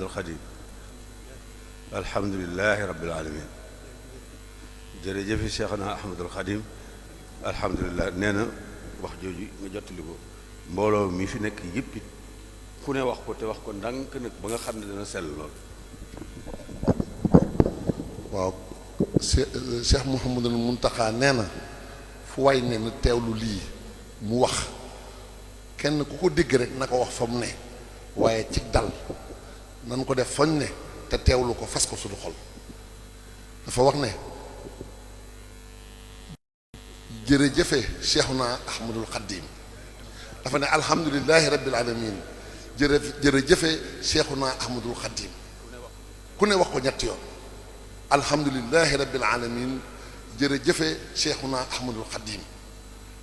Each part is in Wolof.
Xadim alhamdulilahi rabbil alamin jërëjëfi Cheikhna Ahmadul Xadim alhamdulilah nee na wax jooju nga jottali ko mbooloo mi fi nekk yëpp it ku ne wax ko te wax ko ndànk nag ba nga xam ne dana sell lool. waaw Cheikh Mouhamadul Muntaxa nee na fu way ne na teewlu lii mu wax kenn ku ko dégg rek na ko wax fa mu ne waaye ci dal nan ko def fañ ne te teewlu ko fas ko suñu xol dafa wax ne jërëjëfe Cheikhuna Ahmadul Xadim dafa ne alhamdulilahi rabbil alamin jërëjëfe Cheikhuna Ahmadul Xadim ku ne wax ko ñetti yoon alhamdulilahi rabbil alamin jërëjëfe Cheikhuna Ahmadul Xadim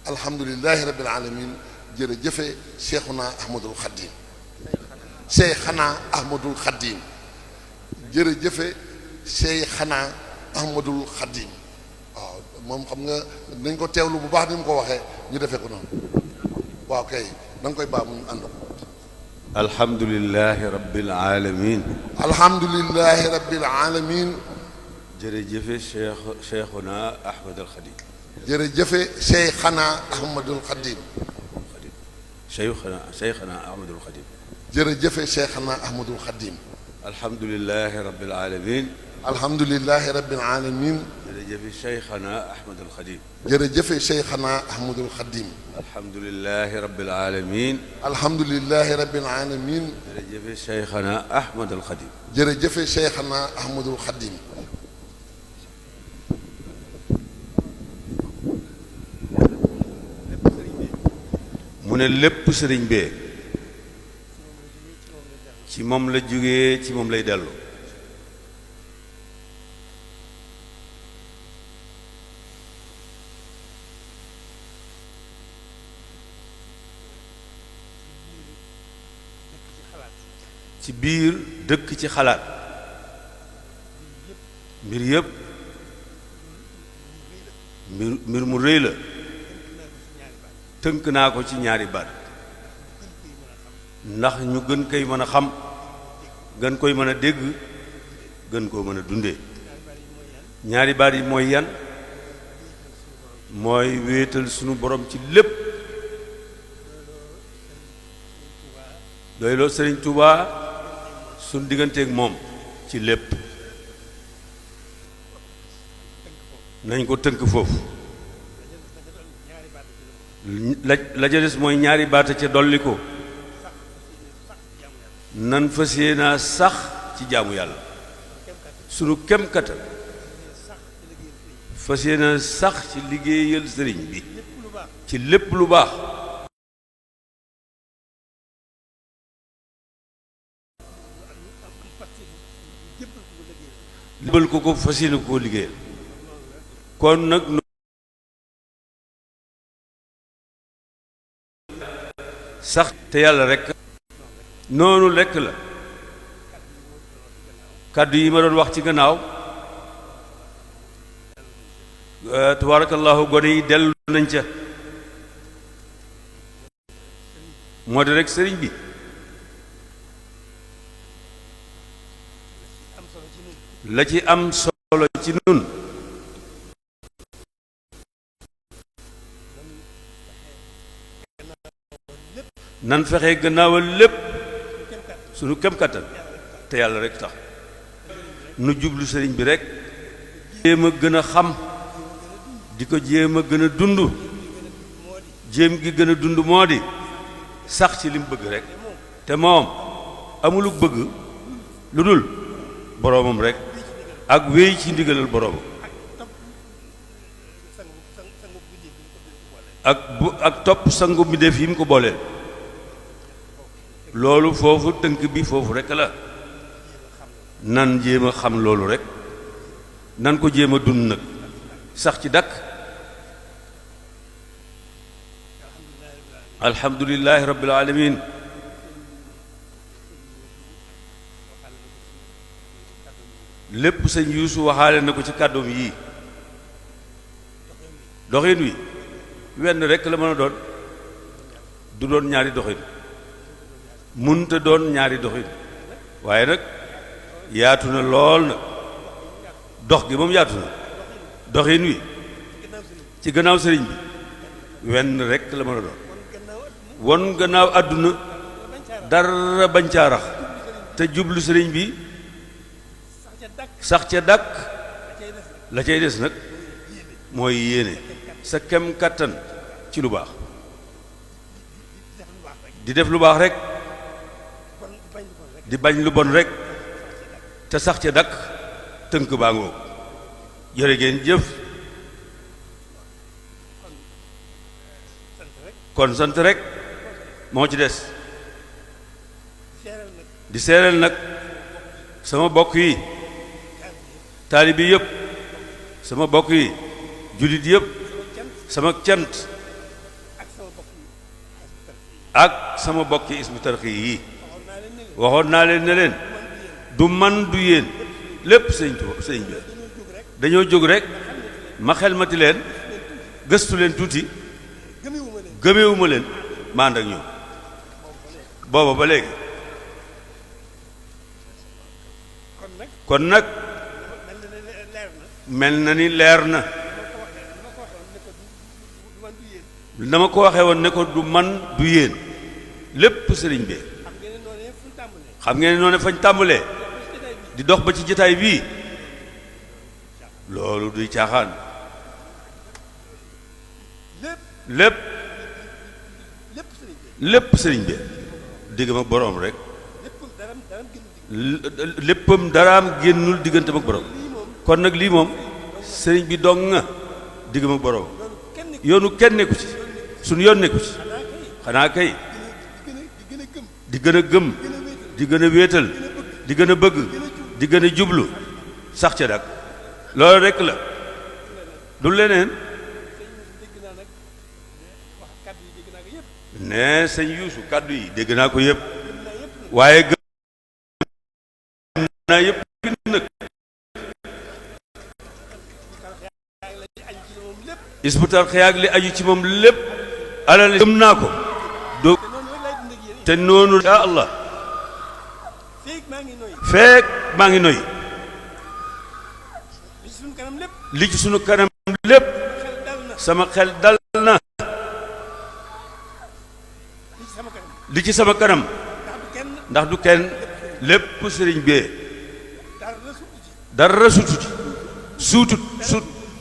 alhamdulilahi rabbil alamin jërëjëfe Cheikhuna Ahmadul Xadim Cheikhana Ahmadul Xadim jërëjëfe Cheikhana Ahmadul Xadim waaw moom xam nga nañ ko teewlu bu baax ni mu ko waxee ñu defee ko noonu waaw kay da nga koy baax mu ànd ko alhamdulilahi rabbil alamin alhamdulilahi rabbil alamin jërëjëfe Cheikhuna Ahmadul Xadim jërëjëfe Cheikhana Ahmadul Xadim Cheikhana Ahmadul Xadim jërëjëfe Cheikhana Ahmadul Xadim alhamdulilahi rabbil alamin alhamdulilahi rabbil alamin jërëjëfe Cheikhana Ahmadul Xadim jërëjëfe Cheikhana Ahmadul Xadim alhamdulilahi rabbil alamin alhamdulilahi rabbil alamin jërëjëfe Cheikhana Ahmadul Xadim jërëjëfe Cheikhana Ahmadul Xadim mu ne lépp sëriñ bee ci moom la jógee ci moom lay dellu ci biir dëkk ci xalaat mbir yépp mbir mu rëy la tënk naa ko ci ñaari baat ndax ñu gën koy mën a xam gën koy mën a dégg gën koo mën a dundee ñaari baat yi mooy yan mooy wéetal sunu borom ci lépp doyloo Sëriñ Tuubaa sunu digganteeg moom ci lépp nañ ko tënk foofu la ca des mooy ñaari baata ca dolli ko nan fas yéenaa sax ci jaamu yàlla sunu kem kattan fas yéenaa sax ci liggéeyal sëriñ bi ci lépp lu baax libal ko fas yéene koo liggéeyal kon nag sax te yàlla rekk noonu lekk la kàddu yi ma doon wax ci gannaaw tabarakallahu gone yi dellu nañ ca moo di rekk sëriñ bi la ci am solo ci nun nan fexe gannaawal lépp sunu kem kattan te yàlla rek tax nu jublu sëriñ bi rek jéem a gën a xam di ko jéem a gën a dund jéem gi gën a dund moo di sax ci lim bëgg rek te moom amulu bëgg lu dul boroomam rek ak wéy ci ndigalal boroomam ak topp sangu bi def yi mu ko booleel loolu foofu tënk bi foofu rekk la nan jéem a xam loolu rekk nan ko jéem a dund nag sax ci dakk alhamdulillahi rabbil alamin lépp sëñ Yuusu waxaale na ko ci kàddoom yii doxin wi wenn rekk la mën a doon du doon ñaari doxin munta doon ñaari doxin waaye nag yaatu na lool nag dox gi moom yaatu na doxin wi ci gannaaw sëriñ bi wenn rekk la mën a doon won gannaaw àdduna dara bañ caa rax te jublu sëriñ bi sax ca dàkk la cay des nag mooy yéene sa kem kàttan ci lu baax di def lu baax rek di bañ lu bon rek te sax ca dàkk tënk baa ngoo jërë ngeen jëf kon sant rek moo ci des di seereel nag sama bokk yi taalibi yëpp sama bokk yi jullit yëpp sama cant ak sama bokki isbu tarxi yi waxoon naa leen ne leen du man du yéen lépp sëñ bi dañoo jóg rek ma xelmati leen gëstu leen tuuti gëmewuma leen ma ànd ak ñoom booba ba léegi kon nag mel na ni leer na dama ko waxee woon ne ko du man du yéen lépp sëriñ bi xam ngeen ne noonu fañ tàmbalee di dox ba ci jotaay bii loolu duy caaxaan lépp sëriñ bi diggam ak boroom rek léppam daraam génnul digganteem ak boroom kon nag lii moom sëriñ bi dong nga diggam ak boroom yoonu kenn nekku ci suñu yoon nekku ci xanaa kay di gën a gëm di gën a wéetal di gën a bëgg di gën a jublu sax ca dak loolu rekk la du leneen ne sëñ Yuusu kàddu yi dégg naa ko yëpp waaye gëm naa yëpp nag Hizbut Tarqiyyah ak li aju ci moom lépp alal gëm naa ko doo te noonu ya Allah feek maa ngi noy li ci sunu kanam lépp sama xel dal na li ci sama kanam ndax du kenn lépp sëriñ bee dara suutut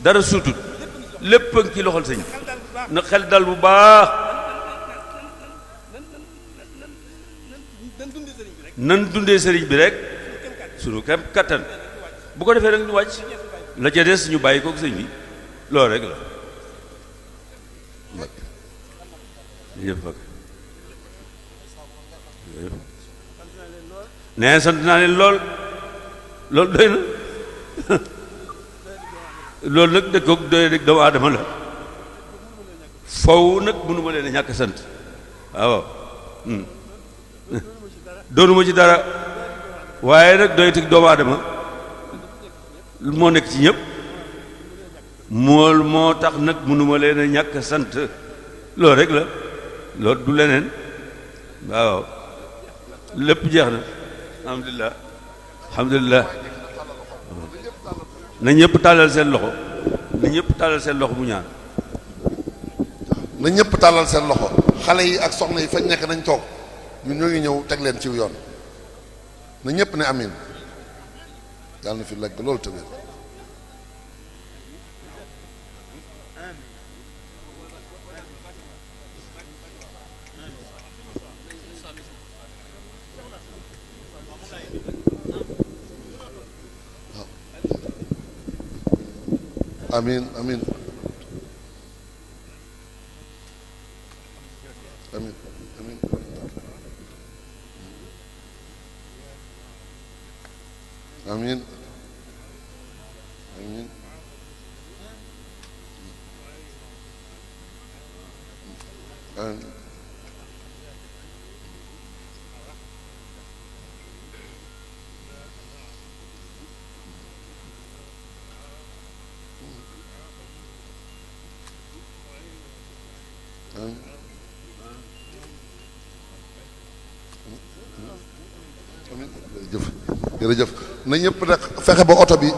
dara suutut lépp a ngi ci loxol sëñ na xel dal bu baax nan dundee sëriñ bi rek sunu kem kattan bu ko defee rek ñu wàcc la ca des ñu bàyyi kook sëñ bi loolu rek la nee sant naa leen lool loolu doy na loolu nag dëkkook doy rek doomu aadama la faw nag mënuma leen a ñàkk sant waaw doonuma ci dara waaye nag doy teg doomu aadama moo nekk ci ñëpp moo tax nag mënuma leen a ñàkk sant loolu rek la loolu du leneen waaw lépp jeex na alhamdulilah na ñëpp tàllal seen loxo mu ñaan na ñëpp tàllal seen loxo xale yi ak soxna yi fañ nekk nañ toog ñun ñoo ngi ñëw teg leen ci yoon na ñëpp ne amin yàlla na fi lekk loolu tamit amin amin amin amin amin amin amin jëf jërëjëf na ñëpp nag fexe ba oto bi